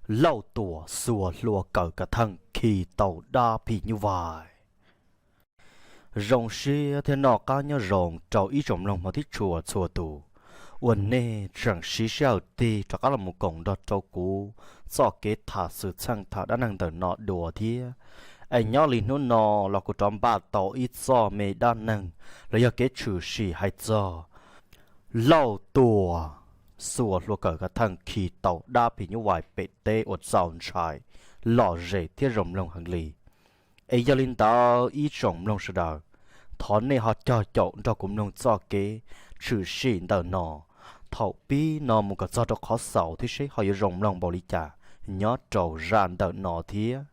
Lauj Tuam xuas hlua kawm kav theej khi tau dab phim nyuj vais. Zoo siab thiab noj qab nyob zoo rau ib tsoom mloog hmov thiab tshua txhua tus uas nej tseem siv sij hawm tig rov qab los mus koom nrog rau kuv txoj kev tham xwm txheej tham dab neeg ntawm no dua thiab. Es nyob li hnub no los kuv rov npaj tau ib txoj me dab neeg los yog kev tshwm sim hais txog Lauj Tuam xuas hlua kawm kav theej khi tau dab phim nyuj vais pem teb uas txaus ntshai lom zem thiab zoo mloog heev li. Es yog li ntawd ib tsoom mloog sawv daws, thov nej ho cog caum nrog kuv mloog txoj kev tshwm sim ntawm no thaum pib no mus kom txog rau qhov xaus thiab seb ho yuav zoo mloog npaum li cas nyob rau zaj ntawm no thiab.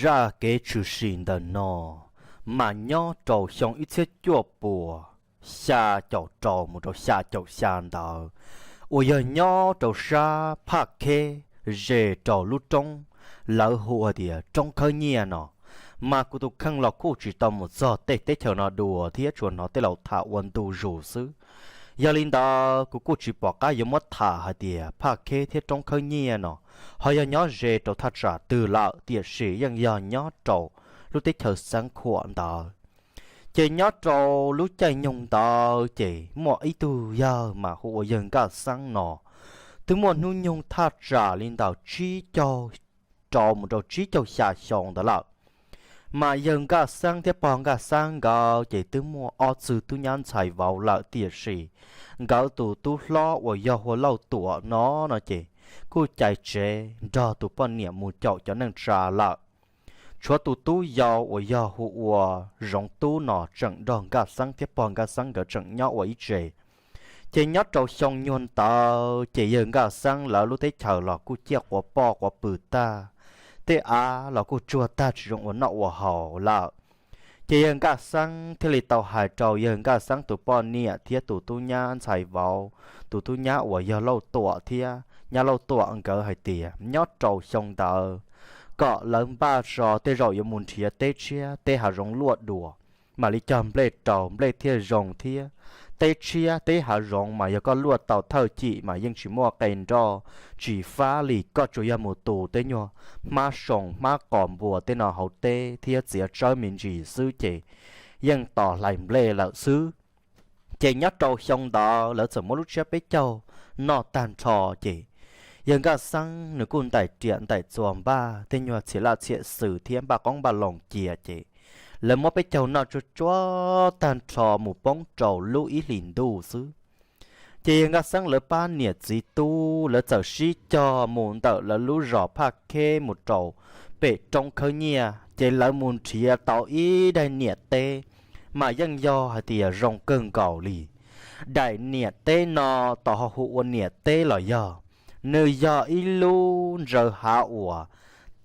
Zaj kev tshwm sim ntawm no mas nyob rau xyoo ib txhiab cuaj puas xya caum rau mus rau xya caum xya ntawd, uas yog nyob rau sab Phaj Kheb ze rau lub roob lawv hu hais tias roob khawb nyiaj no. Mas kuv tus kheej los kuj tsis tau mus txog tej teb chaws no dua thiab tsuas hnov tej laus tham ua ntu zus xwb. Yog li ntawd kuv kuj tsis pom qab yuav muab tham hais tias Phaj Kheb thiab roob khawb nyiaj no ho yog nyob ze rau thaj tsam twg lawm, tiam sis yeej yog nyob rau lub teb chaws Xeev Khuam ntawd. Ces nyob rau lub caij nyoog ntawd ces muaj ib tug yawg mas hu ua yawg Nkaj Xeeb no, twb muaj hnub nyoog thaj tsam li ntawm tsib caug rau mus rau tsib caug xya xyoo ntawd lawm. Mas yawg Nkaj Xeeb thiab pog Nkaj Xeeb nkawd ces twb muaj ob txwg tub nyab ntxhais vauv lawm, tiam sis nkawd tus tub hlob uas yog hu ua Lauj Tuam no no ces kuj cais tsev nrog tus poj niam mus caum cov neej tsa lawm. Tshuav tus tub yau uas yog hu ua Zoov Tub no tseem nrog Nkaj Xeeb thiab pog Nkaj Xeeb nkawd tseem nyob ua ib tse. Ces nyob rau xyoo nyuag ntawd ces yawg Nkaj Xeeb lawv lub teb chaws los kuj ciaj quav poj quav pw tag, tej av los kuj tsuag tag tsis zoo ua noj ua haus lawm. Ces yawg Nkaj Xeeb thiaj li tau hais rau yawg Nkaj Xeeb tus poj niam thiab tus tub nyab ntxhais vauv, tus tub nyab uas yog Lauj Tuam thiab nyab Lauj Tuam nkawd hais tias nyob rau xyoo ntawd kom lawv npaj tso tej zaum yuav mus nrhiav teb tshiab teb hav zoov luaj dua, mam li cog nplej rau nplej thiaj zoo thiab. Teb tshiab teb hav zoov mas yog koj luaj tau thawj cim mas yeej tsis muaj qe nroj, tsis fab li, koj tsuas yog mus tu tej nyuag hmab soo hmab qos npua tej no hauv teb thiab txiav tsawb me ntsis xwb ces yeej tos hlais nplej lawm xwb. Ces nyob rau xyoo ntawd lawv txawm muab lub tsiab peb caug noj tag nrho ces yawg Nkaj Xeeb nws kuj ntais riam ntais txuas npaj tej nyuag txhiam laj txhiam xwm thiab npaj qoob npaj loo cia ces lawv muab peb caug noj tsuag tsuag tag nrho mus poob rau lub ib hlis ntuj xwb. Ces yawg Nkaj Xeeb lawv pab niam txiv tub lawv txawm sib cog mus ntawm lawv lub zos Phaj Kheb mus rau pem roob khawb nyiaj ces lawv mus nrhiav tau ib daim niam teb, mas yeej yog hais tias zoo kawg nkaus li. Daim niam teb no tau ho hu ua niam teb los yog, nws yog ib lub ntsaws hav uas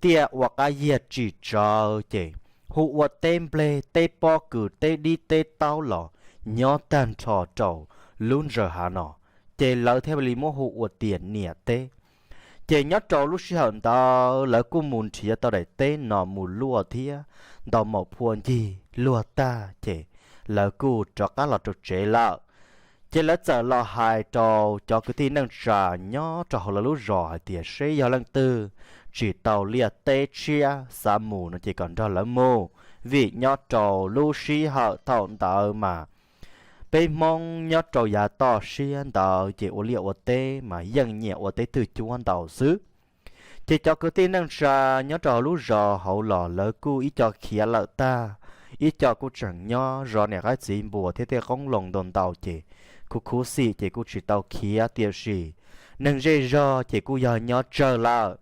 tiaj ua qab yiag tsis tsawv ces hu ua teb nplej teb pob kws teb dib teb taub los nyob tag nrho rau lub ntsaws hav no, ces lawv thiaj li muab hu ua tias niam teb. Ces nyob rau lub sij hawm ntawd lawv kuj mus nrhiav tau daim teb no mus luaj thiab ntau maum phua ncig luag tag ces lawv kuj rov qab los rau tsev lawm. Ces lawv txawm los hais rau cov kwv tij neej tsa nyob rau hauv lawv lub zos hais tias seb yog leej twg tsis tau liaj teb tshiab xav mus no ces kom nrog lawv mus, vim nyob rau lub sij hawm thaum ntawd mas peb Hmoob nyob rau yav toj siab ntawd ces ua liaj ua teb mas yeej nyiam ua teb twg cuab ntau xwb. Ces cov kwv tij neej tsa nyob rau hauv lub zos hauv los lawv kuj ib co khiav lawm tag, ib co kuj tseem nyob zov niam qaib txiv npua thiab tej qoob loo ntau ntau ces khuv khuv xim ces kuj tsis tau khiav, tiam sis neeg zej zog ces kuj yog nyob tsawg lawm.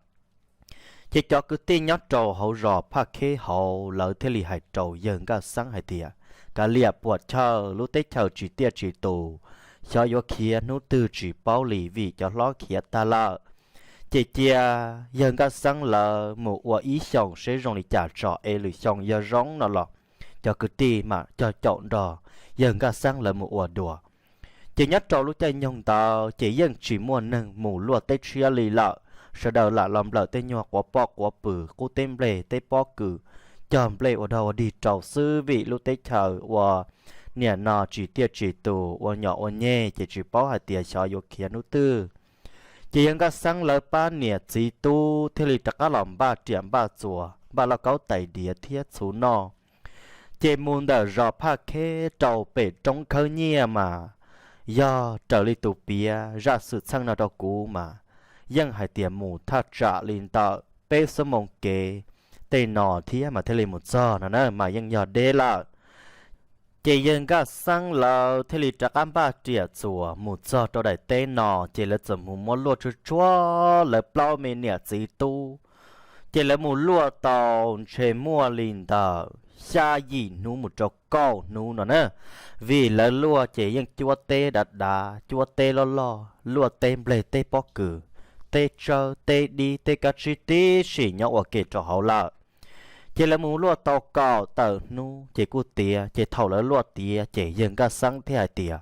Ces cov kwv tij nyob rau hauv zos Phaj Kheb hauv lawv thiaj li hais rau yawg Nkaj Xeeb hais tias, kav liam puam chawj, lub teb chaws tsis tiaj tsis tus, xyov yuav khiav hnub twg tsis paub li vim cov hlob khiav tag lawm. Ces cia yawg Nkaj Xeeb lawv mus ua ib xyoos seb zoo li cas tso es lwm xyoo yog zoo no los cov kwv tij mam cog caum nrog yawg Nkaj Xeeb lawv mus ua dua. Ces nyob rau lub caij nyoog ntawd ces yeej tsis muaj neeg mus luaj teb tshiab li lawm, sawv daws lam los nplawm tej nyuag quav poj quav pw qub teb nplej teb pob kws, cog nplej ua dog ua dig rau xwb vim lub teb chaws ua niam no tsis tiaj tsis tus, ua nyom ua nyeg ces tsis paub hais tias xyov yuav khiav hnub twg. Ces yawg Nkaj Xeeb lawv pab niam txiv tub thiaj li rov qab los npaj riam npaj txuas, npaj lauj kaub tais diav thiab txhuv noj. Ces mus ntawm zos Phaj Kheb rau pem roob khawb nyiaj mas yog raws li tus piav zaj xwm txheej no rau kuv mas yeej hais tias mus thaj tsam li ntawm peb xuab moos kev tej no thiab mas thiaj li mus txog no na mas yeej yog deb lawm. Ces yawg Nkaj Xeeb lawv thiaj li rov qab npaj riam txuas mus txog rau daim teb no, ces lawv txawm mus muab luaj tsuag tsuag lawv plaub me niam txiv tub. Ces lawv mus luaj tau ntshe muaj li ntawm xya yim hnub mus rau kaum hnub no na, vim lawv luaj ces yeej cuab teb dav dav, cuab teb loj loj, luaj teb nplej teb pob kws, teb tsawb teb dib teb kab tsib tib si nyob ua ke rau hauv lawm. Ces lawv mus luaj tau kaum tawm hnub ces kuj tiav, ces thaum lawv luaj tiav ces yawg Nkaj Xeeb thiaj hais tias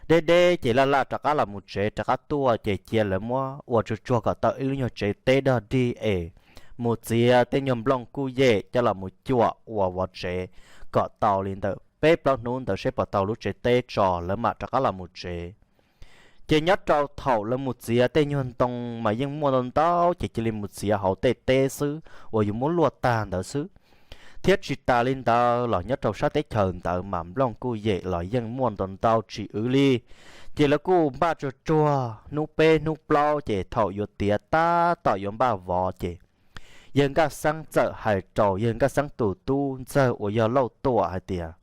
deb deb ces laj laj rov qab los mus tsev rov qab tuaj, ces cia lawv muab ua tsuag tsuag kom tau ib lub nyuag tsev teb dog dig es mus txiav tej nyuag nplooj kuj yem coj los mus cuam ua vov tsev kom tau li ntawm peb plaub hnub ntawd seb puas tau lub tsev teb tso lawv mam rov qab los mus tsev. Ces nyob rau thaum lawv mus txiav tej nyuag ntoo mas yeej muaj ntau ntau, ces cia li mus txiav hauv tej teb xwb uas yuav muab luaj tag ntawd xwb. Thiab tsis tas li ntawd los nyob rau sab teb chaws ntawd mas nplooj kuj yem los yeej muaj ntau ntau tsis wv li. Ces lawv kuj npaj tsuag tsuag hnub peb hnub plaub, ces thaum yuav tiav tab tom yuav npaj vov ces yawg Nkaj Xeeb txawm hais rau yawg Nkaj Xeeb tus tub ntxawg uas yog Lauj Tuam hais tias,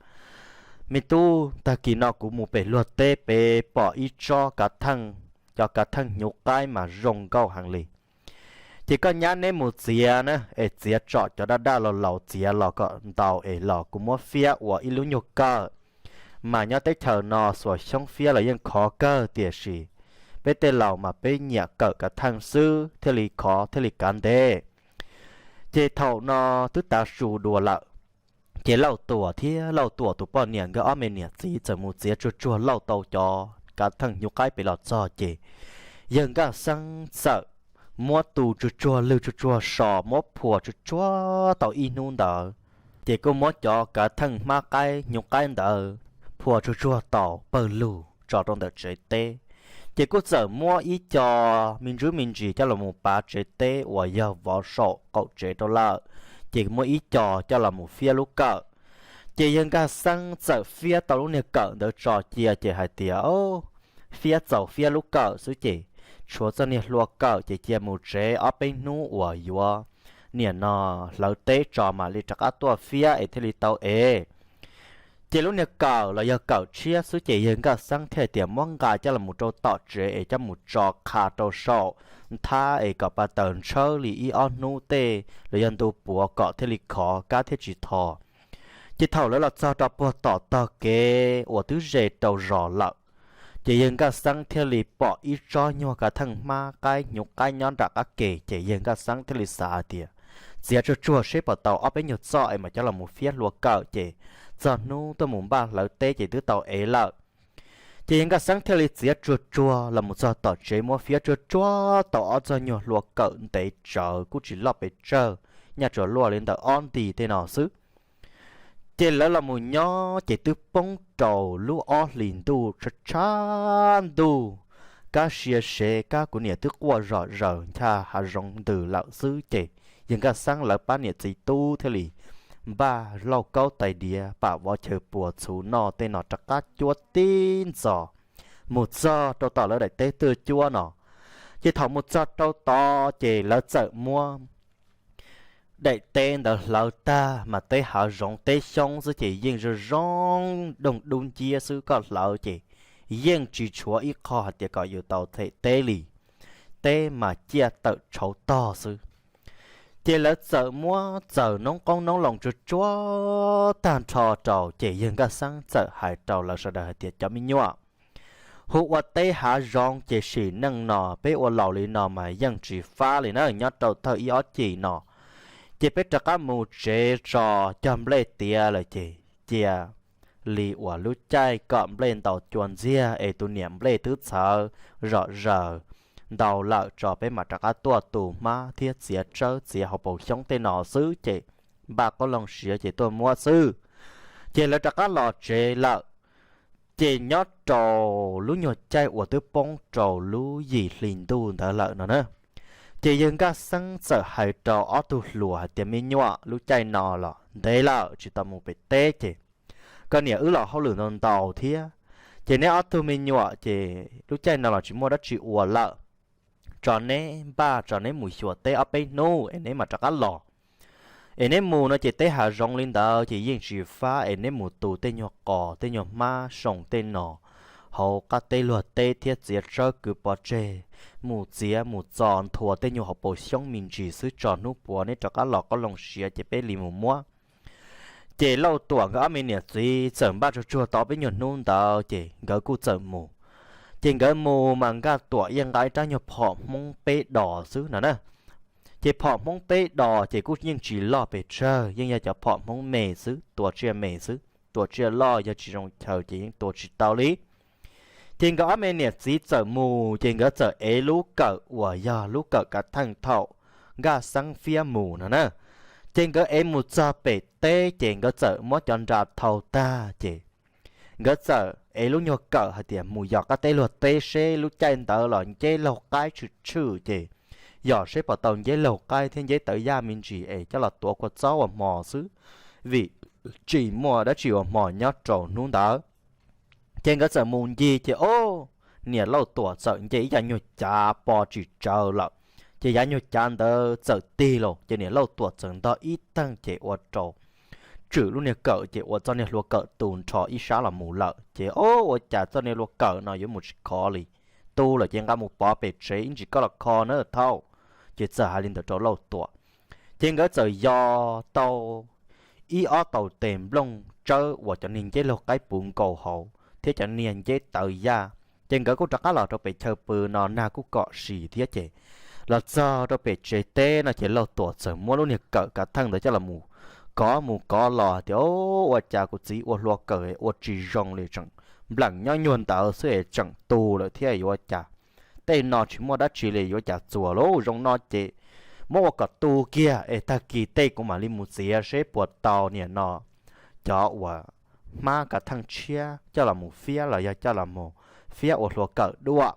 Me tub, tag kis no kuv mus pem luag teb pem pom ib tsob kav theej, cov kav theej hnyuv qaib mas zoo nkauj heev li. Ces koj nyab neb mus txiav na, es txiav tsom cov daj daj laus laus txiav los kom ntau es los kuv muab fiab ua ib lub nyuag kawm. Mas nyob teb chaws no xuas xyoob fiab los yeej khov kawg, tiam sis peb tej laus mas peb nyiam kawm kav theej xwb thiaj li khov thiaj li kav ntev. Ces thaum no twb tav su dua lawm, ces Lauj Tuam thiab Lauj Tuam tus poj niam nkawd ob me niam txiv txawm mus txiav tsuag tsuag lauj tau cov kav theej hnyuv qaib pem los txog, ces yawg Nkaj Xeeb txawm muab tu tsuag tsuag lwg tsuag tsuag so, muab phua tsuag tsuag tau ib hnub ntawd. Ces kuj muab cov kav theej hmab qaib hnyuv qaib ntawd phua tsuag tsuag tau pawg lug tso rau ntawm tsev teb. Ces kuj txawm muab ib co me ntsuj me ntsis coj los mus pav tsev teb uas yog vov saum qaum tsev rau lawm, ces muab ib co coj los mus fiab lub kawm. Ces yawg Nkaj Xeeb txawm fiab tau lub niag kawm ntawd tso cia, ces hais tias, Fiab txaus fiab lub kawm xwb ces tshuav txoj niag hlua kawm, ces cia mus tsev ob peb hnub uas yuav niam no hlawv teb tso mam li rov qab tuaj fiab es thiaj li tau ev. Ces lub niag kawm los yog kawm tshiab xwb, ces yawg Nkaj Xeeb thiaj tias muab nqa coj los mus rau tom tsev es coj mus tso qha rau saum nthab es kom pa taws ntshawb li ib ob hnub tej los yog ntu puav kom thiaj li khov kab thiaj tsis tho. Ces thaum lawv los txog rau puag tom tog kev uas twb ze rau zos lawm, ces yawg Nkaj Xeeb thiaj li pom ib tsob nyuag kav theej hmab qaib hnyuv qaib nyob nram qab ke, ces yawg Nkaj Xeeb thiaj li xav hais tias, Txiav tsuag tsuag seb puas tau ob peb nyuag txoj es mam coj los mus fiab hlua kawm, ces txog hnub tuaj mus npaj hlawv teb ces twb tau ev lawm. Ces yawg Nkaj Xeeb thiaj li txiav tsuag tsuag los mus txog tom tsev, muab fiab tsuag tsuag tau ob txoj nyuag hlua kawm ntev tsawv kuj tsis loj pes tsawg, nyaj tsuas luaj li ntawm ob nti tej no xwb. Ces lawv los mus nyob ces twb poob rau lub ob hlis ntuj tshav tshav ntuj, kab sia sev, kab kuv niam twb quaj zom zaws ncha hav zoov ntws lawm xwb, ces yawg Nkaj Xeeb lawv pab niam txiv tub thiaj li npaj lauj kaub tais diav, pam vov chaw puas txhuv noj tej no rov qab cuab tib ntxos mus txog rau tom lawv daim teb twj cuab no. Ces thaum mus txog rau tod ces lawv txawm muab daim teb ntawd hlawv tag mas teb hav zoov teb xyoob xwb ces yeej zoo zoo doog dub nciab xwb, koj hlawv ces yeej tsis tshuav ib qho hais tias kom yus tau them teb li, teb mas ciaj tawm tshauv tog xwb. Ces lawv txawm muab txaws noob qoob noob loo tsuag tsuag tag nrho rau, ces yawg Nkaj Xeeb txawm hais rau lawv sawv daws hais tias, Cov me nyuam, hu ua teb hav zoov ces sim neej no peb ua laus li no mas yeej tsis fab li na, nyob rau thawj ib ob cim no ces peb rov qab mus tsev tso, cog nplej tiav lawm ces cia li uas lub caij kom nplej ntaus cua ntxiag es tus niam nplej twb txhawv zom zaws ntau lawm tso peb mam rov qab tuaj tu hmab thiab txiav tsawb txiav hauv paus xyoob tej no xwb ces npaj qoob loo siav ces tuaj muab xwb. Ces lawv rov qab los tsev lawm. Ces nyob rau lub nyuag caij uas twb poob rau lub yim hli ntuj ntawd lawm no na, ces yawg Nkaj Xeeb txawm hais rau ob tug hluas hais tias, Me nyuam, lub caij no los ntev lawm tsis tau mus pem teb ces koj niam wb los hauj lwm ntau ntau thiab, ces neb ob tug me nyuam ces lub caij no los tsis muaj dab tsi ua lawm. Tso neb npaj, tso neb mus xyuas teb ob peb hnub es neb mam rov qab los. Es neb mus no ces teb hav zoov li ntawd ces yeej tsis fab, es neb mus tu tej nyuag qos tej nyuag hmab soo tej no hauv qab teb luag teb thiab txiav tsawb kwv pov tseg, mus txiav mus txo nthua tej nyuag hauv paus xyoob me ntsis xwb, tso hnub puav neb rov qab los qauj loo siav ces peb li mus muab. Ces Lauj Tuam nkawd ob me niam txiv txawm npaj tsuag tsuag tau peb nyuag hnub ntawd ces nkawd kuj txawm mus. Ces nkawd mus mas Nkaj Tuam yeej nqa ib rab nyuag phom Hmoob peb dos xwb no na. Ces phom Hmoob peb dos ces kuj yeej tsis loj pes tsawg, yeej yog cov phom Hmoob me xwb, tua tsiaj me xwb, tua tsiaj loj yog tsis zoo chaw ces yeej tua tsis tau li. Ces nkawd ob me niam txiv txawm mus, ces nkawd txawm ev lub kawm uas yog lub kawm kav theej thaum Nkaj Xeeb fiab mus no na. Ces nkawd ev mus txog pem teb, ces nkawd txawm muab cov nra thau tag, ces nkawd txawm ev lub nyuag kawm hais tias mus yos qab teb luag teb seb lub caij ntawd los nceb laug qaib tshwm tshwm, ces yos seb puas tau nceb laug qaib thiab nceb tawv yaj me ntsis es coj los tuav kua txob ua hmo xwb, vim tsis muaj dab tsi ua hmo nyob rau hnub ntawd. Ces nkawd txawm mus ncig, ces o, niam Lauj Tuam txawm nce ib yav nyuag cav pos tsis tsawv lawm. Ces yav nyuag cav ntawd txawm tig los, ces niam Lauj Tuam txawm ntog ib teeg ces ua rau tswm lub niag kawm, ces ua txoj niag hlua kawm tu nrho ib sab los mus lawm. Ces o, ua cas txoj niag hlua kawm no yuav mus tsis khov li, tu lawm ces nqa mus pov pem tsev ib ntsis koj los kho na thauj. Ces txawm hais li ntawd rau Lauj Tuam. Ces nkawd txawm yos tau ib ob tau tes nplooj tsawb uas cov niag nceb laug qaib puv nkaus hauv thiab cov niag nceb tawv yaj. Ces nkawd kuj rov qab los rau pem chaw pw no nag kuj kom si thiab, ces los txog rau pem tsev teb no ces Lauj Tuam txawm muab lub niag kawm kav theej ntawd coj los mus kov mus kov los tias, Ua cas kuv txiv ua hlua kawm ua tsis zoo li, tseem npleem nyob nyuag ntawd xwb es tseem tu lawm thiab, yuav ua cas? Tej no tsis muaj dab tsi li, yuav ua cas txuas lauj, zoo no ces muab ua kom tu kiag es tag kis tej kuv mam li mus txiav seb puas tau niam no cov uas hmab kav theej tshiab coj los mus fiab los yog coj los mus fiab ua hlua kawm dua.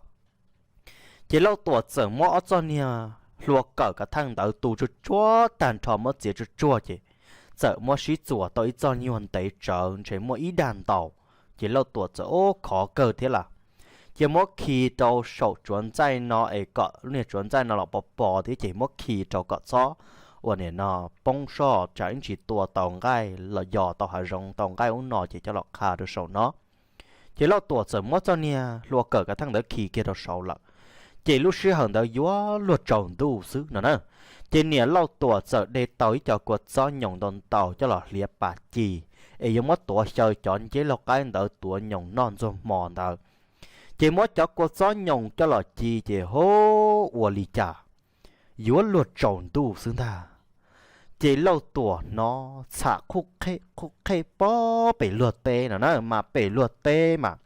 Ces Lauj Tuam txawm muab ob txoj niag hlua kawm kav theej ntawd tu tsuag tsuag tag nrho, muab txiav tsuag tsuag ces txawm muab sib txuas tau ib txoj nyuag ntev tsawv ntshe muaj ib dag ntau. Ces Lauj Tuam txawm ub khov kawg thiab lawm, ces muab khi rau saum tsuav ntxaij no es kom lub niag tsuav ntxaij no los pov pov thiab, ces muab khi rau kom txhob ua niam no poob soj tsam ib ntsis tua tau nqaij los yos tau hav zoov tau nqaij ub no ces coj los qha rau saum no. Ces Lauj Tuam txawm muab txoj niag hlua kawm kav theej ntawd khi kiag rau saud lawm. Ces lub sij hawm ntawd yuav luag tsaus ntuj xwb no na. Ces niam Lauj Tuam txawm de tau ib co kua txob nyoos ntau ntau coj los hliav pas ci, es yuav muab tuav xyaw cov nceb laug qaib ntawd tuav nyoos noj ntxuag hmo ntawd. Ces muab cov kua txob nyoos coj los ci ces hub, ua li cas yuav luag tsaus ntuj xwb ntag. Ces Lauj Tuam hnov txham qhuj qhej qhuj qhej pob pem luag teb no na, mas pem luag teb mas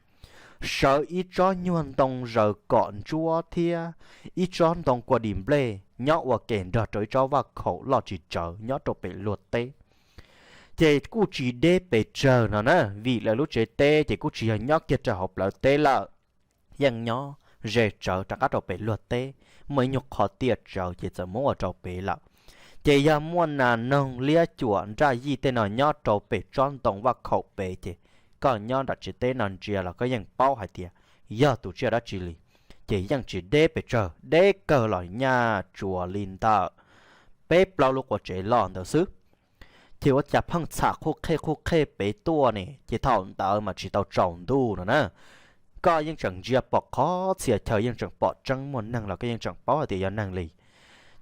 sawv ib tsob nyuag ntoo zaws kom ntsuab thiab ib tsob ntoo kua dis nplej nyob ua ke nrog rau ib tsob vaj khaum loj tsis tsawg nyob rau pem luag teb. Ces kuj tsis deb pes tsawg no na, vim lawv lub tsev teb ces kuj tsis yog nyob kiag rau hauv plawv teb lawm, yeej nyob ze tsawv rov qab rau pem luag teb, muaj ib nyuag qho tiaj tsawv ces txawm muab ua rau pem lawm. Ces yog muaj nas noog liab cuam nraj yij tej no nyob rau pem tsob ntoo vaj khaum pem ces koj nyob nram tsev teb no ntsia los koj yeej paub hais tias yog tus tsiaj dab tsi li. Ces yeej tsis deb pes tsawg, deb kawg los nyaj tsuas li ntawm peb plaub lub qua tsev loj ntawd xwb. Ces ua cas pheej txham qhuj qhej qhuj qhej pem tuaj ne, ces thaum ntawd mas tsis tau tsaus ntuj no na. Koj yeej tseem ntsia pom qhov txhia chaw yeej tseem pom tseeb, muaj neeg los koj yeej tseem paub hais tias yog neeg li.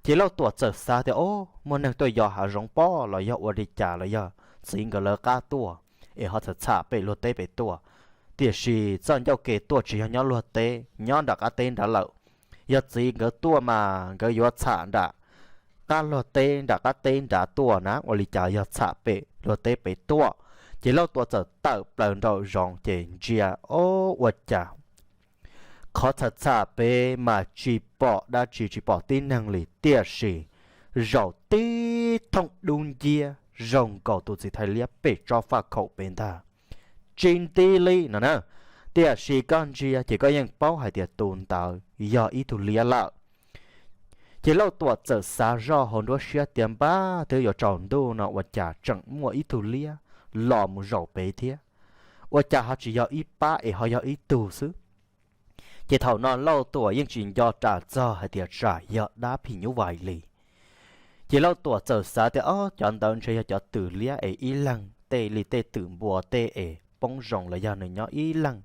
Ces Lauj Tuam txawm xav tias, O, muaj neeg tuaj yos hav zoov pob los yog ua li cas los yog txiv nkawd lawv qab tuaj es ho txham txham pem luag teb pem tuaj. Tiam sis txoj ncauj ke tuaj tsis yog nyob luag teb, nyob nram qab teb nrad lawm. Yog txiv nkawd tuaj mas nkawd yuav txham nram qab luag teb, nram qab teb nrad tuaj na, ua li cas yog txham pem luag teb pem tuaj. Ces Lauj Tuam txawm tawm plaws nraum zoov ces ntsia, O, ua cas qhov txham txham pem mas tsis pom dab tsi, tsis pom tib neeg li, tiam sis zaum tib thooj dub nciab zoo nkaus tus txiv thais liab pem tsob faj khaum pem ntag. Tsis nti li no na, Tiam sis koj ntsia ces koj yeej paub hais tias tus ntawd yog ib tug liab lawm. Ces Lauj Tuam txawm xav zoj hauv nruab siab tias npab twb yuav tsaus ntuj no ua cas tseem muaj ib tug liab los mus zaum pem thiab, ua cas ho tsis yog ib pab es ho yog ib tug xwb. Ces thaum no Lauj Tuam yeej tsis nco ras txog hais tias tsam yog dab phim nyuj vais li. Ces Lauj Tuam txawm xav tias ob cov ntawd ntshe yog cov twm liab es ib leeg tej li tej twm npua tej es poob zoo los yog nws nyob ib leeg,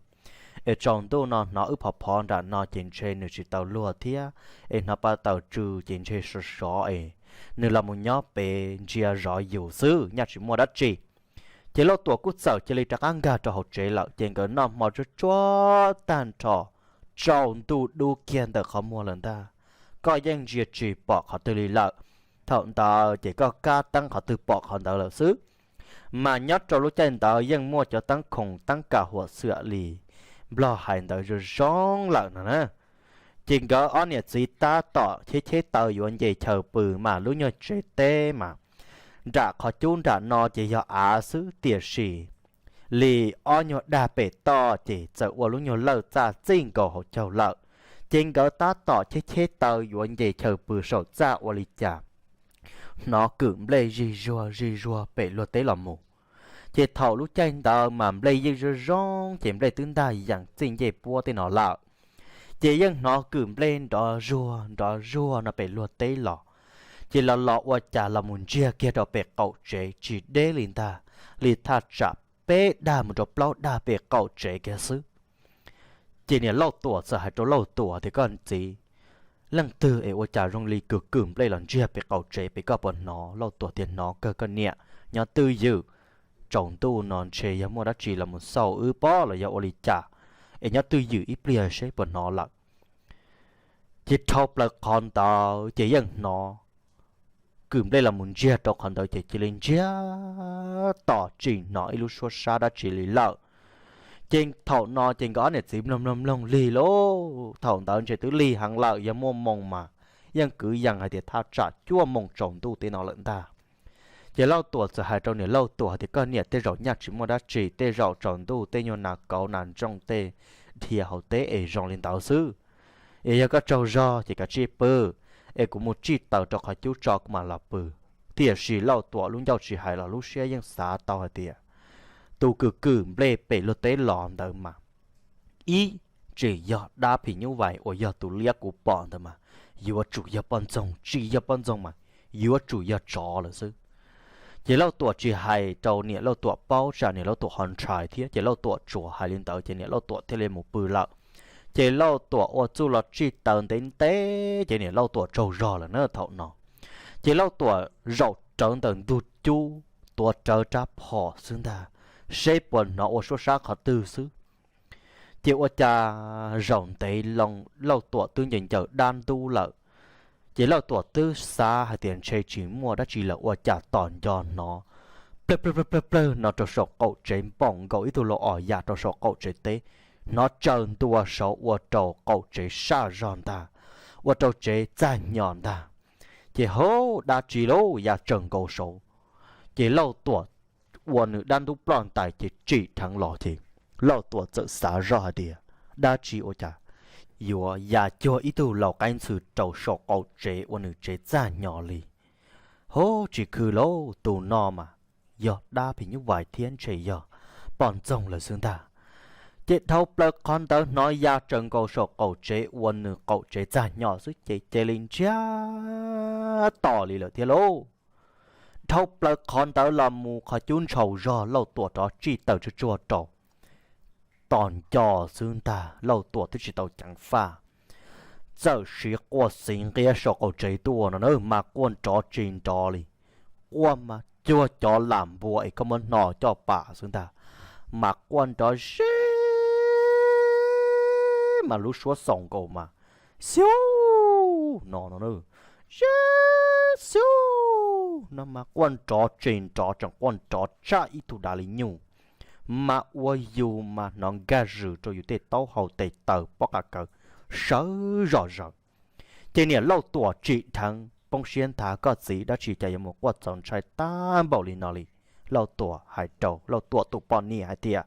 es tsaus ntuj no hnov wb phov phov nram no ces ntshe nws tsis tau luag thiab, es hnov pa taws tsw ces ntshe sov sov es nws los mus nyob pem ntsia zov yus xwb, nyaj tsis muaj dab tsi. Ces Lauj Tuam kuj txawm cia li rov qab nkag rau hauv tsev lawm, ces nkawd noj hmo tsuag tsuag tag nrho, tsaus ntuj dub kiag ntawm qhov muag lawm ntag. Koj yeej ntsia tsis pom qhov twg li lawm. Thaum ntawd ces koj kab teeb qhov twg pom qhov ntawd lawm xwb. Mas nyob rau lub caij ntawd yeej muaj cov teeb khoom teeb kam huam xwm li Nplog hais ntawd zoo zoo lawm no na. Ces nkawd ob niam txiv tab tom cheb cheb taw yuav nce chaw pw mas lub nyuag tsev teb mas nram qhov cub nram no ces yog av xwb, tiam sis li ob nyuag dag pem toj ces txawm ua lub nyuag lawj txaj txij nkaus hauv caug lawm. Ces nkawd tab tom cheb cheb taw yuav nce chaw pw saum txaj ua li cas hnov kwm nplej zig zuag zig zuag pem luag teb los mus. Ces thaum lub caij ntawd mas nplej yeej zoo zoo, ces nplej twb ntaj yees txij ncej puab tej no lawm. Ces yeej hnov kwm nplej nrov zuag nrov zuag no pem luag teb los. Ces los los ua cas los mus ntsiag kiag rau pem qaum tsev tsis deb li ntag, li thaj tsam peb dag mus rau plaub dag pem qaum tsev kiag xwb. Ces niam Lauj Tuam txawm hais rau Lauj Tuam tias, koj txiv, leej twg es ua cas zoo li kwm kwm nplej los ntsiag pem qaum tsev pem, koj puas hnov? Lauj Tuam tias, hnov kawg koj niam, nyob twj ywm, tsaus ntuj no ntshe yog muaj dab tsi los mus xauj wb pob los yog ua li cas, es nyob twj ywm ib pliag seb puas hnov lawm. Ces dhau plaws qhov ntawd ces yeej hnov kwm nplej los mus ntsiag rau qhov ntawd ces cia li ntsiag to tsis hnov ib lub suab sab dab tsi li lawm. Ces thaum no ces nkawd ob niam txiv mloog mloog mloog lig lauj, thaum ntawd ntshe twb lig heev lawm, yog muaj moo mas yeej kwv yees hais tias thaj tsam cuaj moo tsaus ntuj tej no lawm ntag. Ces Lauj Tuam txawm hais rau niam Lauj Tuam hais tias, koj niam, tej zaum nyaj tsis muaj dab tsi, tej zaum tsaus ntuj tej nyuag nas kauv nas ntsooj tej dhia hauv teb es zoo li ntawd xwb. Es yog koj tsaug zog ces kav tsij pw, es kuv mus tsij taws rau qhov cub tso kuv mam los pw. Tiam sis Lauj Tuam lub ncauj tsis hais los lub siab yeej xav tau hais tias tus kwm kwm nplej pem luag teb los ntawd mas ib, tsis yog dab phim nyuj vais uas yog tus liab kuv pom ntawd mas yuav tsum yog poj ntxoog, tsis yog poj ntxoog mas yuav tsum yog tsov lawm xwb. Ces Lauj Tuam tsis hais rau niam Lauj Tuam paub tsam niam Lauj Tuam ho ntshai thiab, ces Lauj Tuam tsuas hais li ntawd ces niam Lauj Tuam thiaj li mus pw lawm. Ces Lauj Tuam ua txuj los tsij taws ntev ntev ces niam Lauj Tuam tsaug zog lawm na thaum no. Ces Lauj Tuam zaum rawv ntawm ntug cub tuav rawv rab phom xwb ntag, seb puas hnov ua suab sab qhov twg xwb. Ces ua cas zaum ntev loo Lauj Tuam twb ncaws ncaws dab ntub lawm. Ces Lauj Tuam twb xav hais tias ntshe tsis muaj dab tsi lawm ua cas tom nco hnov plawg plawg plawg plawg plawg no rau saum qaum tsev npaum nkaus ib tug lau os yam rau saum qaum tsev teb, hnov tsaws ntua saud ua rau qaum tsev saj zog ntag, ua rau tsev txaj hnyos ntag. Ces hauv dab tsi lauj, ya tsaws nkaus saud. Ces Lauj Tuam ua nws dab ntub ploj ntais ces tsim dheev los ces Lauj Tuam txawm xav zoj hais tias dab tsi ua cas yuav ya cuag ib tug lau qaib ntxhw rau saum qaum tsev ua nws tsev txaj hnyos li. Hauv tsis khw lauj, tus no mas yog dab phim nyuj vais thiab ntshe yog poj ntxoog lawm xwb ntag. Ces dhau plaws qhov ntawd hnov ya tsaws nkaus saum qaum tsev ua nws qaum tsev txaj hnyos xwb ces cia li ntsiag to li lawm thiab lauj. Dhau plaws qhov ntawd los mus qhov cub ntshaus zog Lauj Tuam rov tsij taws tsuag tsuag rau tom nco xwb ntag, Lauj Tuam twb tsis tau ceev faj, txawm siv quaj xiv nqiab saum qaum tsev tuaj no na, mas quaj nrov tsis nrov li. Quaj mas cuag cov lam npua es koj muab hno coj pam xwb ntag, mas quaj nrov zeb mas lub suab xaus nkaus mas xiu no no, zeb xiu no mas quaj nrov tsis nrov, tseem quaj nrov tshaj ib tug dav li nyuj, mas ua yus mas hnov nkag zws rau yus tej taub hau tes taw pob qa kaws sawv zom zaws. Ces niam Lauj Tuam tsim dheev poob siab nthav, koj txiv, dab tsi cas yuav mus quaj txaus ntshai tag npaum li no li? Lauj Tuam hais rau Lauj Tuam tus poj niam hais tias,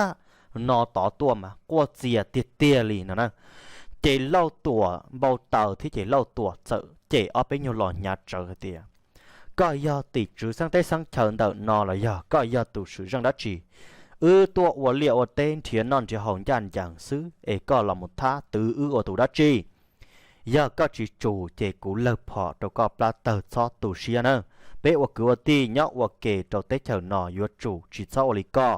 ntag, no tod tuaj mas quaj txias tiag tiag li no na. Ces Lauj Tuam npau taws thiab ces Lauj Tuam txawm cem ob peb nyuag los hnyav tsawv hais tias, koj yog tim tswv xeeb teb xeeb chaw ntawm no los yog koj yog tus swm zeej dab tsi? Wb tuaj ua liaj ua teb nrhiav noj nrhiav haus ncaj ncees xwb es koj los mus thab twv wb ua tus dab tsi? Yog koj tsis tsum ces kuv lawg phom rau koj plab tawg txhob tu siab na. Peb ua kwv ua tij nyob ua ke rau teb chaws no yuav tsum tsis txhob ua li koj.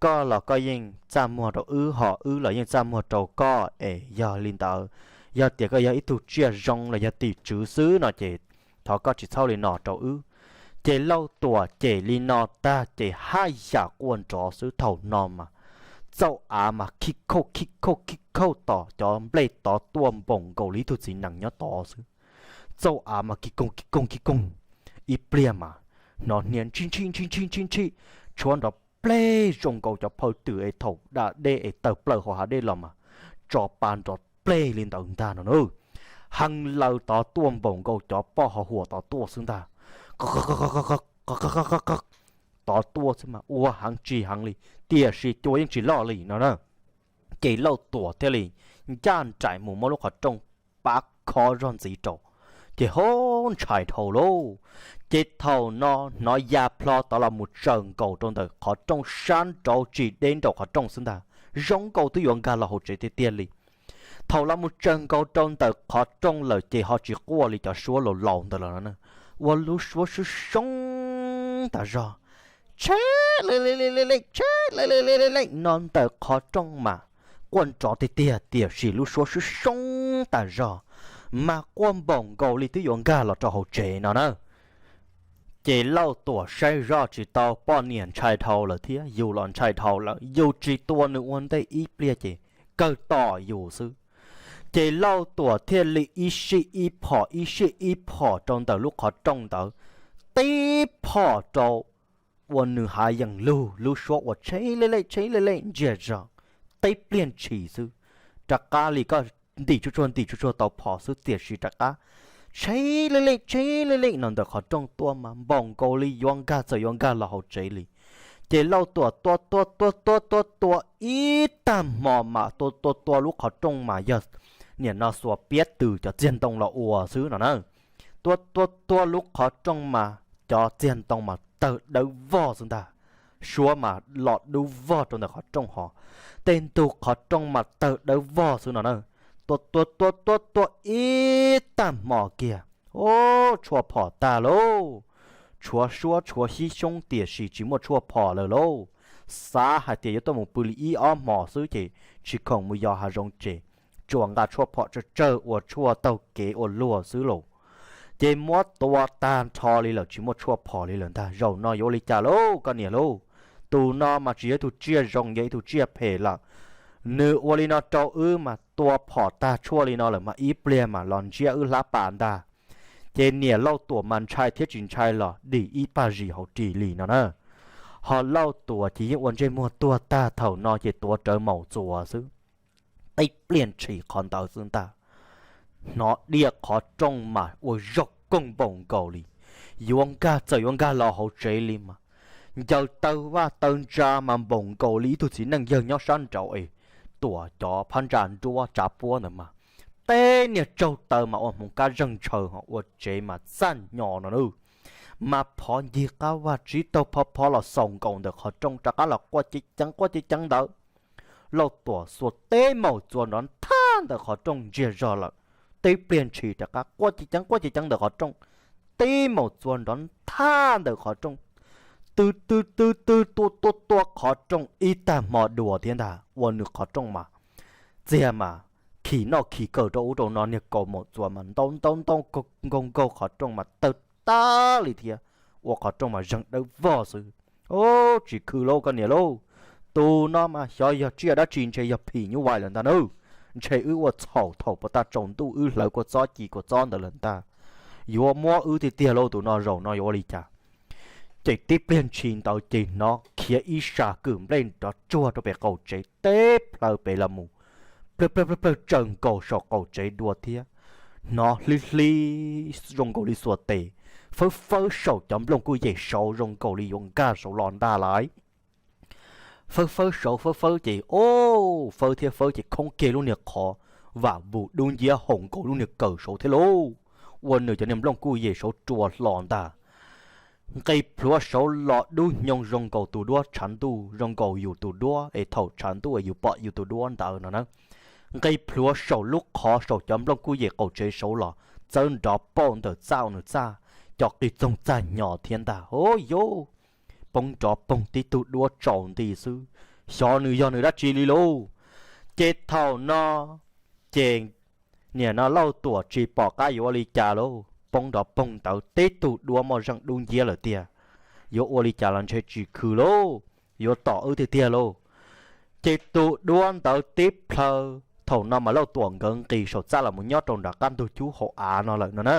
Koj los koj yeej txaj muag rau wb ho wb los yeej txaj muag rau koj es yog li ntawd, yog tias koj yog ib tug tsiaj zoo los yog tim tswv xwb no ces thov koj tsis txhob li no rau wb. Ces Lauj Tuam cem li no tag ces haj yam quaj nrov xwb. Thaum no mas txauj av mas khib khauj khib khauj khib khauj tom cov nplej tod tuaj npaum nkaus li ib tug txiv nees nyob tod xwb. Txauj av mas khib koog khib koog khib koog, ib pliag mas hnov hnia ntshib ntshib ntshib ntshib ntshib ntshib, tshuav nrov pleg zoo nkaus cov phaw twm es thaum da dej es tawg plaws hauv hav dej los mas tso pa nrov pleg li ntawd ntag no na. Heev laws tod tuaj npaum nkaus cov poj ho huam tod tuaj xwb ntag. Tod tuaj xwb mas ua heev tsis heev li, tiam sis cua yeej tsis loj li no na. Ces Lauj Tuam thiaj li ncaj nraim mus muab lub qhov rooj pab khob zog ntxiv rau, ces ho ntshai dhau lauj. Ces thaum no hnov ya plho tod los mus tsaws nkaus rau ntawm qhov rooj sab nraud tsis deb nraum qhov rooj xwb ntag, zoo nkaus twb yuav nkag los hauv tsev tiag tiag li. Thaum los mus tsaws nkaus rau ntawm qhov rooj lawm ces ho tsis quaj li cov suab laus laus ntawd lawm no, ua lub suab sub soob tas zog, tsheb le le le le le tsheb le le le le le no ntawm qhov rooj mas quaj nrov tiag tiag tiam sis lub suab sub soob tas zog, mas quaj npaum nkaus li twb yuav nkag los rau hauv tsev no na. Ces Lauj Tuam saib zoj tsis tau, poj niam ntshai dhau lawm thiab yus los ntshai dhau lawm, yus tsis tua nws ua ntej ib pliag ces kawg tom yus xwb. Ces Lauj Tuam thiaj li ib sij ib phom ib sij ib phom rau ntawm lub qhov rooj ntawd, tib phom rau ua nws hav yees lug, lub suab ua tsheb lej lej tsheb lej lej ntsiag zog, tib pliag ntshis xwb. Rov qab li koj ntim tsuj tsuag ntim tsuj tsuag tau phom xwb tiam sis rov qab tsheb lej lej tsheb lej lej no ntawm qhov rooj tuaj mas npaum nkaus li yuav nkag txawm yuav nkag los hauv tsev li. Ces Lauj Tuam tua tua tua tua tua tua ib tag hmo mas tua tua tua lub qhov rooj mas yog nim no xuas piab tws cov txiag ntoo los ua xwb no na. Tua tua tua lub qhov rooj mas cov txiag ntoo mas tawg dawb vog xwb ntag, suab mas los dub vog rau ntawm qhov rooj ho, tej ntug qhov rooj mas tawg dawb vog xwb no na. Tua tua tua tua tua ib tag hmo kiag, o, tshuaj phom tag lauj. Tshuav suab tshuav xib xyoob tiam sis tsis muaj tshuaj phom lawm lauj. Xav hais tias yuav tuaj mus pw li ib ob hmos xwb ces tsis khoom mus yos hav zoov ces tsuas nqa tshuaj phom tsawg tsawg ua tshuaj taug kev ua luag xwb lauj. Ces muab tua tag nrho li lawm tsis muaj tshuaj phom li lawm ntag, zaum no yuav ua li cas lauj koj niam lauj? Tus no mas tsis yog ib tug tsiaj zoo, yog ib tug tsiaj phem lawm. Nws ua li no rau wb mas tua phom tag tshuaj li no lawm mas ib pliag mas los ntsiab wb hlab pas ntag. Ces niam Lauj Tuam mas ntshai thiab tsis ntshai los dim ib pag zis hauv ris li no na. Ho Lauj Tuam ces yeej ua ntsej muag tuag tag thaum no ces tuav rawv maum txuas xwb. Tib pliag ntshis qhov ntawd xwb ntag, hnov diaj qhov rooj mas ua zog koog npaum nkaus li yuav nkag txawm yuav nkag los hauv tsev li mas, ncaws taw vaj taw ntsa mas npaum nkaus li ib tug txiv neej yawg nyob sab nraud es tuam cov phab ntsa nruab tsav puab ntawd mas, teb niag tsaug taw mas ua hmoov kab zeeg ntshaw ho ua tsev mas txaj nyo no na. mas phov ncig qab vag tsib taug phov phov los xaus nkaus ntawm qhov rooj rov qab los quaj ceev ceev quaj ceev ceev ntawd. Lauj Tuam xuas tib maum txuas nrov nthab ntawm qhov rooj ntsiag zog lawm, tib pliag ntshis rov qab quaj ceev ceev quaj ceev ceev ntawm qhov rooj, tib maum txuas nrov nthab ntawm qhov rooj, tw tw tw tw tua tua tua qhov rooj ib tag hmo dua thiab ntag. Ua nws qhov rooj mas txiag mas khi noj khi kaw rau ub rau no, niag kaus maum txuas mas ntaub ntaub ntaub nkaug nkaug qhov rooj mas tawg tag li thiab, ua qhov rooj mas zeeg dawb vog xwb. Ub, tsis khw lauj koj niam lauj, tus no mas xyov yog tsiaj dab tsi, ntshe yog phim nyuj vais lawm ntag na. Ntshe wb ua txhaum thaum puag ta tsaus ntuj wb hlawv kua txob ci kua txob ntawd lawm ntag, yuav muab wb tiag tiag lauj, tus no zaum no yuav ua li cas? Ces tib pliag ntshis ntawd ces hnov khiav ib sab kwj nplej nrov tsuag rau pem qaum tsev teb plhaw pem los mus, plawg plawg plawg plawg tsaws nkaus saum qaum tsev dua thiab. Hnov hlib hlib zoo nkaus li xuas tes, fawb fawb saum cov nplooj kuj yem saud zoo nkaus li yuav nkag saud los ntag lauj. Fawb fawb saud fawb fawb ces, o, fawb thiab fawb ces khoob kiag lub niag qhov vam vus dub nciab haum nkaus lub niag kawm saud thiab lauj. Ua nws cov niag nplooj kuj yem saud rua hlo ntag. Nqis plhuav saud los dub hnyoo zoo nkaus tus duab tshav ntuj, zoo nkaus yus tus duab es thaum tshav ntuj es yus pom yus tus duab ntawd no na. Nqis plhuav saum lub qhov saum cov nplooj kuj yem qaum tsev saud los txawb nrov pauj ntawm txaj ua nws txaj, cov qis txoog txaj nyo thiab ntag. Ub yuj, poob nrov poog tib tug duab tsaus nti xwb, xyov nws yog nws dab tsi li lauj. Ces thaum no ces niam no Lauj Tuam tsis pom qab yuav ua li cas lauj, poob nrov poog ntawd tib tug duab muaj zeej dub nciab lawm tiag. Yuav ua li cas los ntshe tsis khw lauj, yuav tom wb tiag tiag lauj. Ces tus duab ntawd tib plhaw, thaum no mas Lauj Tuam nkawd nqis saum txaj los mus nyob rau nram qab ntug cub hauv av no lawm no na.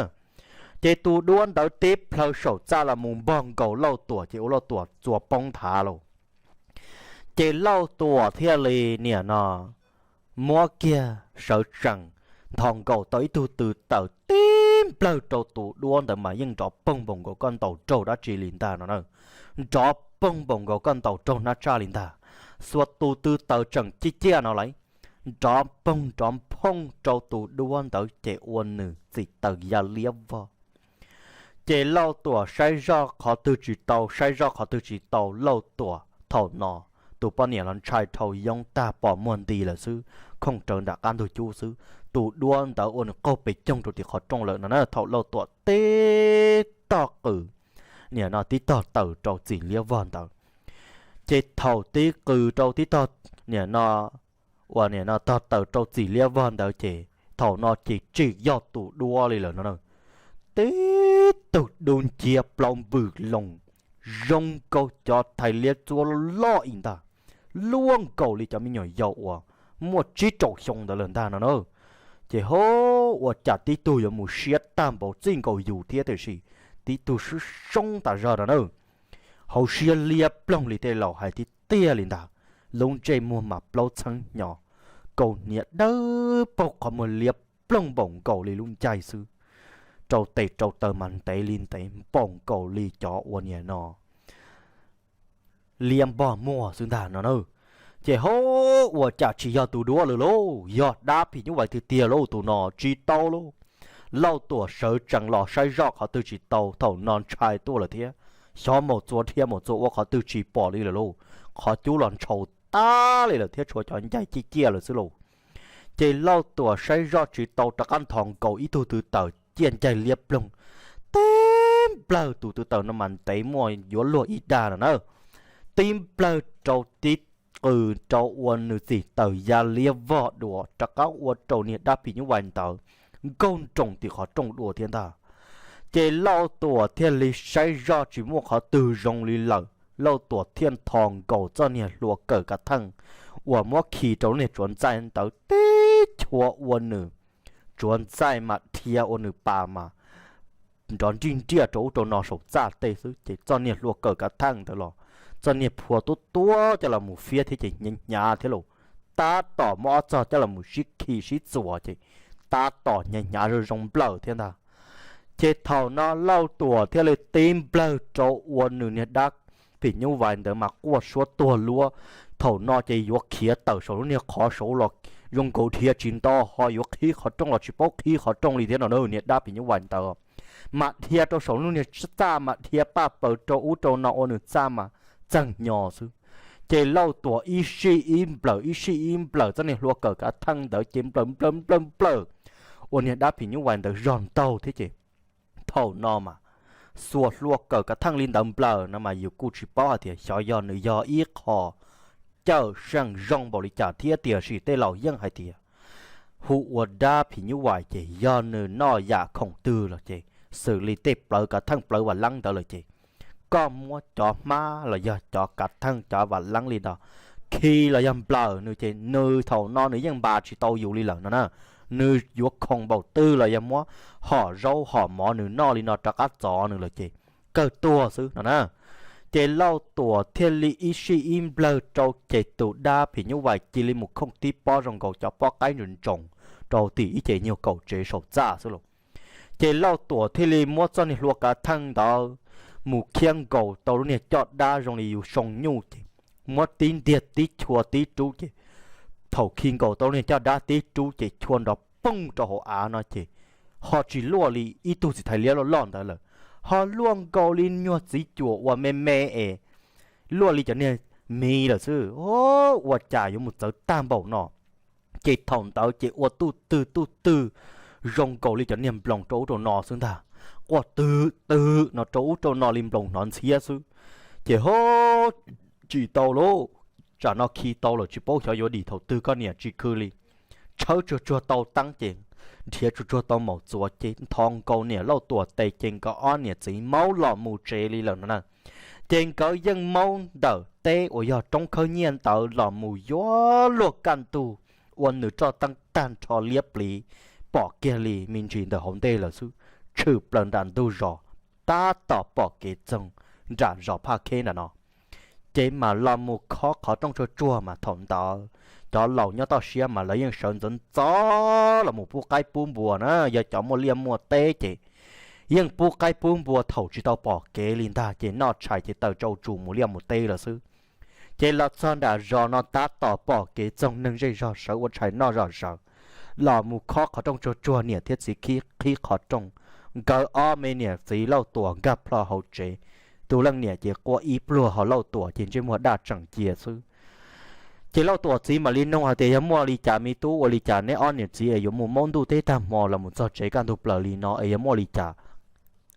Ces tus duab ntawd tib plhaw saum txaj los mus npog nkaus Lauj Tuam ces ua Lauj Tuam txua poob nthav lauj. Ces Lauj Tuam thiaj li niam no muab kiag sawv tsees nthos nkaus tau ib tug tw taws tib nplawg rau tus duab ntawd mas yeej nrov poog npaum nkaus koj ntaus raug dab tsi li ntag no na. Nrov poog npaum nkaus koj ntaus raug hnab tshaj li ntag. Xuas tus tw taws tseem ciaj ciaj no lauj, nrov poog nrov phooj rau tus duab ntawd ces ua nws txim taws ya liab vog. Ces Lauj Tuam saib zoj qhov twg tsis tau, saib zoj qhov twg tsis tau, Lauj Tuam thaum no tus poj niam los ntshai dhau yoob tag pom muag nti lawm xwb, khooj rawv nram qab ntug cub xwb. Tus duab ntawd ua nws qaug pes coog rau tim qhov rooj lawm no na. Thaum Lauj Tuam tib tog qws, niam no tib tog taws rau txim liab vog ntawd, ces thaum tib qws rau tib tog, niam no, uas niam no tog taws rau txim liab vog ntawd ces thaum no ces tseem yog tus duab li lawm no na. Tib tug dub nciab plaub npws loo, zoo nkaus cov thais liab txuab loj ib ntag, luaj nkaus li cov me nyuam yaus uas muaj tsib rau xyoo ntawd lawm ntag no na. Ces ho ua cas tib tug yuav mus siab tag npaum txij nkaus yus thiab tiam sis tib tug sib soob tas zog no na. Hauv siab liab ploog li tej laus hais tiag tiag li ntag. Lub ntsej muag mas plaub txheeb hnyo, kaus hniav dawb paug qhov muag liab ploog npaum nkaus li lub ncaig xwb. Rau tes rau taw mas ntev li ntev npaum nkaus li cov uas niam no liab npog muag xwb ntag no na. Ces ho ua cas tsis yog tus duab lawm lauj, yog dab phim nyuj vais tiag tiag lauj tus no tsis tau lauj. Lauj Tuam sawv tsees los saib zoj qhov twg tsis tau, thaum no ntshai tuaj lawm thiab. Xyov maum txua dhia maum txua ua qhov twg tsis pom li lawm lauj. Qhov cub los ntshaus tag li lawm thiab tshuav cov ncaig ciaj ciaj lawm xwb lauj. Ces Lauj Tuam saib zoj tsis tau rov qab nthos nkaus ib tug tw taws ciaj ncaig liab ploog, tib nplawg tus tw taws no mas ntev muaj yuav luag ib dag no na. Tib nplawg rau tib qws rau ua nws txim taws ya liab vog dua rov qab ua rau niag dab phim nyuj vais ntawd nkaug nroos tim qhov rooj dua thiab ntag. Ces Lauj Tuam thiaj li saib zoj tsis muaj qhov twg zoo li lawm, Lauj Tuam thiaj nthos nkaus txoj niag hlua kawm kav theej uas muab khi rau lub niag tsuav ntxaij ntawd tib chua ua nws tsuav ntxaij mas dhia ua nws pas mas nrov nrij nriaj rau ub rau no saum txaj tej xwb ces txoj niag hlua kawm kav theej ntawd los txoj niag phua tuab tuab coj los mus fiab thiab ces hnyav hnyav thiab lauj. Tab tom muab ob txog coj los mus sib khi sib txuas ces tab tom hnyav hnyav zoo zoo nplawm thiab ntag. Ces thaum no Lauj Tuam thiaj li tib nplawg rau ua nws niag dab phim nyuj vais ntawd mas quaj suab tuag luab. Thaum no ces yuav khiav tawm saum lub niag qhov saud los zoo nkaus dhia tsis nto ho yuav qhib qhov rooj los tsis paub qhib qhov rooj li thiab no na, niag dab phim nyuj vais ntawd. mas dhia rau saum lub niag txaj mas dhia paj paws rau ub rau no ua nws txaj mas txeeg nyo xwb. Ces Lauj Tuam ib sij ib nplawm ib sij ib nplawm txoj niag hlua kawm kav theej ntawd ces nplawm nplawm nplawm nplawm ua niag dab phim nyuj vais ntawd zog ntaug thiab ces thaum no mas xuas hlua kawm kav theej li ntawd nplawm no mas yus kuj tsis paub hais tias xyov yog nws yog ib qho cawm seej zoo npaum li cas thiab, tiam sis tej laus yeej hais tias hu ua dab phim nyuj vais ces yog nws noj yam khoom twg los ces xws li tej plawv kav theej plawv vam leeb ntawd lawm ces koj muab cov hmab los yog cov kav theej cov vam leeb li no khi los yog nplawm nws ces nws thaum no nws yeej npas tsis tau yus li lawm no na. Nws yuav khoom npaum twg los yog muab hom zaub hom mov nws noj li no rov qab txov nws lawm ces kawg tuag xwb no na. Ces Lauj Tuam thiaj li ib sij ib nplawg rau ces tus dab phim nyuj vais cia li mus khooj tib pob zoo nkaus cov pob qaib ntsoos ntsoos rau tim ib ce nyuag kaum tsev saum txaj xwb los. Ces Lauj Tuam thiaj li muab txoj niag hlua kav theej ntawd mus khiab nkaus tau lub niag caj dab zoo li yus soo nyuj ces muab tib ntiag tib chua tib rub ces thaum khi nkaus tau lub niag caj dab tib rub ces chua nrov poog rau hauv av no ces ho tsis luaj li ib tug txiv thais liab loj loj ntawd lawm, ho luaj nkaus li nyuag txiv cuam uas me me es luaj li cov niag miv lawm xwb. Ua cas yuav mus txawv tag npaum no? Ces thaum ntawd ces ua tuj twg tuj twg zoo nkaus li cov niag nploos rau ub rau no xwb ntag, quaj twg twg no rau ub rau no li nploos hnov ntxhiab xwb. Ces ho tsis tau lauj, tsam no khi tau lawm tsis paub xyov yuav dim thaum twg koj niam tsis khw li. Tshawb tsuag tsuag tau teeb ces nrhiav tsuag tsuag tau maum txuas ces nthos nkaus niam Lauj Tuam tes ces nkawd ob niam txiv maub los mus tsev li lawm no na. Ces nkawd yeej maub ntawm teb uas yog roob khawb nyiaj ntawd los mus yuav luag kaj ntug ua nws roj teeb tag nrho liab pliv pom kiag li me ntsis ntawm hauv ntej lawm xwb, tshwm plaws nram ntug zos tab tom pom kev txoog nram zos Phaj Kheb nram no. Ces mas los mus khob qhov rooj tsuag tsuag mas thaum ntawd cov laus nyob toj siab mas lawv yeej sawv ntxov ntxov los mus pub qaib pub npua na, yog cov muaj liaj muaj teb ces yeej pub qaib pub npua thaum tsis tau pom kev li ntag ces noj tshais ces taws tsau tsus mus liaj mus teb lawm xwb. Ces los txog nram zos no tab tom pom kev txoog neeg zej zog sawv ua tshais noj zom zaws, los mus khob qhov rooj tsuag tsuag niam thiab txiv qhib qhov rooj, nkawd ob me niam txiv Lauj Tuam nkag plho hauv tsev, tus leej niam ces quaj ib pluag ho Lauj Tuam ces ntsej muag daj tseem cia xwb. Ces Lauj Tuam txiv mam li nug hais tias yog muaj li cas me tub, ua li cas neb ob niam txiv es yuav mus maub ntuj teb tag hmo los mus txog tsev kaj ntug plaws li no es yog muaj li cas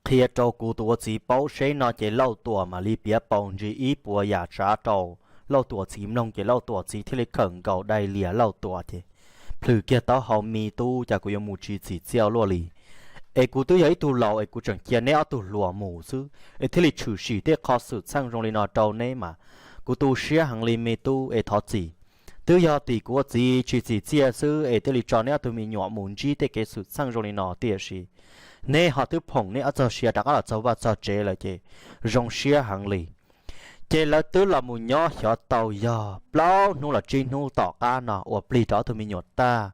qhia rau kuv tus ua txiv paub seb no ces Lauj Tuam mam li piav paus ntsis ib puas yam tsav rau Lauj Tuam txiv mloog ces Lauj Tuam txiv thiaj li khawm nkaus dai lias Lauj Tuam ces plhws kiag taub hau, me tub, cas kuv yuav mus tsis txim txiaj luaj li. Es kuv twb yog ib tug laus es kuv tseem cia neb ob tug hluas mus xwb es thiaj li tshwm sim tej qho xwm txheej zoo li no rau neb mas kuv tu siab heev li me tub es thov txim. Twb yog tim kuv ua txiv tsis txim txiaj xwb es thiaj li tso neb ob tug me nyuam mus ntsib tej kev xwm txheej zoo li no, tiam sis neb ho twb phoom neb ob txog sia rov qab los txog vaj txog tsev lawm ces zoo siab heev li. Ces lawv twb los mus nyob xyov tau yog plaub hnub los tsib hnub tom qab no uas plig rau ob tug me nyuam tag,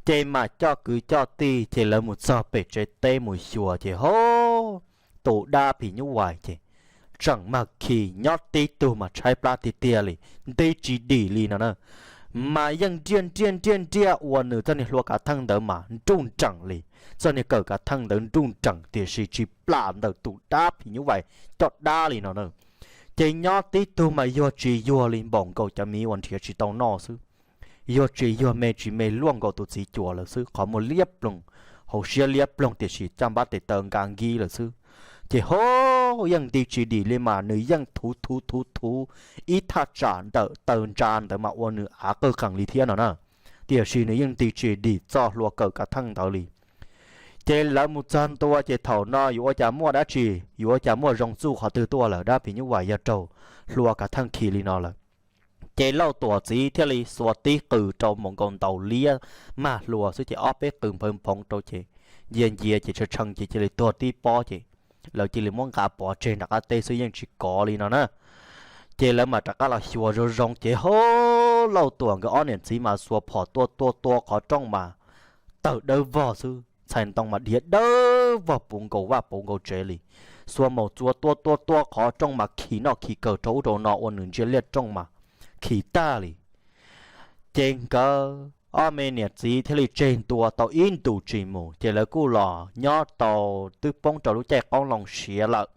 ces mam coj kwv coj tij ces lawv mus txog pem tsev teb mus xyuas ces ho tus dab phim nyuj vais ces tseem mag khi nyob tib tug mas tshaib plab tiag tiag li, nti tsis dim li no na. Mas yeej nriaj nriaj nriaj nriaj ua nws txoj niag hlua kav theej ntawd mas nruj nreem li, txoj niag kawm kav theej ntawd nruj nreem tiam sis tsis plam ntawm tus dab phim nyuj vais coj dab li no na. Ces nyob tib tug mas yuag tsis yuag li npaum nkaus cov miv uas nrhiav tsis tau noj xwb, yuag tsis yuag me tsis me luaj nkaus tus txiv cuas lawm xwb, qhov muag liab ploog, hauv siab liab ploog tiam sis caj npab tes taw nka nkib lawm xwb. Ces ho yeej nti tsis dim li mas nws yeej thuv thuv thuv thuv ib thaj tsam ntawm taw ntsa ntawd mas ua nws av qawj qees li thiab no na, tiam sis nws yeej nti tsis dim txoj hlua kawm kav theej ntawd li. Ces lawv mus txog ntua ces thaum no yuav ua cas muaj dab tsi, yuav ua cas muaj zoo txuj qhov twg tuaj lawm, dab phim nyuj vais yog raug hlua kav theej khi li no lawm. Ces Lauj Tuam txiv thiaj li xuas tib qws rau mus nkaus ntaus liab mag hlua xwb ces ob peb qws nphawv nphoov rau ces ncia ncia ces tshee tshee ces cia li tuag tib pob ces lawv cia li muab nqa pov tseg nram qab teb xwb yeej tsis kov li no na. Ces lawv mam rov qab los xyuas zoo zoo ces ho Lauj Tuam nkawd ob niam txiv mas xuas phom tua tua tua qhov rooj mas tawg dawb vog xwb, txhais ntoo mas dhia dawb vog puv nkaus vaj puv nkaus tsev li. Xuas maum txuas tua tua tua qhov rooj mas khi noj khi kawg rau ub rau no ua nws ntsia liaj rooj mas khi tag li. Ces nkawd ob me niam txiv thiaj li tseg ntua tau ib ntus tsis mus, ces lawv kuj los nyob tau twb poob rau lub caij qoob loo siav lawm.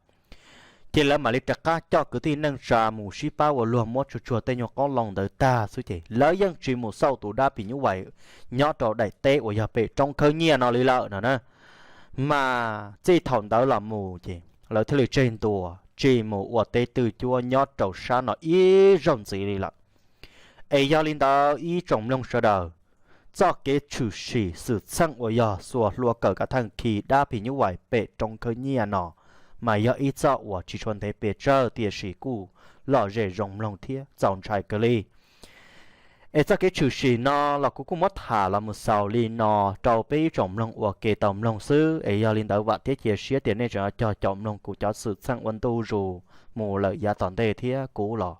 Ces lawv mam li rov qab coj kwv tij neej tsa mus sib pab ua luag muab tsuag tsuag tej nyuag qoob loo ntawd tag xwb ces lawv yeej tsis mus xauj tus dab phim nyuj vais nyob rau daim teb uas yog pem roob khawb nyiaj no li lawm no na. Mas txij thaum ntawd los mus ces lawv thiaj li tseg ntua tsis mus ua teb twj cuab nyob rau sab no ib zaug ntxiv li lawm. Es yog li ntawd ib tsoom mloog sawv daws, txoj kev tshwm sim xwm txheej uas yog xuas hlua kawm kav theej khi dab phim nyuj vais pem roob khawb nyiaj no, mas yog ib txoj uas tsis tshua ntev pes tsawg tiam sis kuj lom zem zoo mloog thiab txaus ntshai kawg li. Es txoj kev tshwm sim no los kuv kuj muab tham los mus xaus li no rau peb ib tsoom mloog ua ke tau mloog xwb. Es yog li ntawd vam thiab cia siab tias nej tseem cog caum mloog kuv cov xwm txheej ua ntu zus mus lawm yav tom ntej thiab kuv los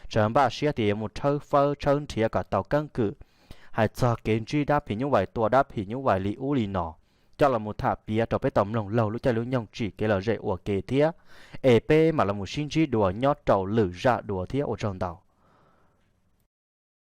tseem npaj siab tias yuav mus tshawb fawb tshawb nrhiav kom tau keeb kwm hais txog kev ntsib dab phim nyuj vais tua dab phim nyuj vais li ub li no, coj los mus tham piav rau peb tau mloog laug lub caij lub nyoog tsim kev lom zem ua ke thiab. Es peb mam los mus sib ntsib dua nyob rau lwm zaj dua thiab ua tsaug ntau.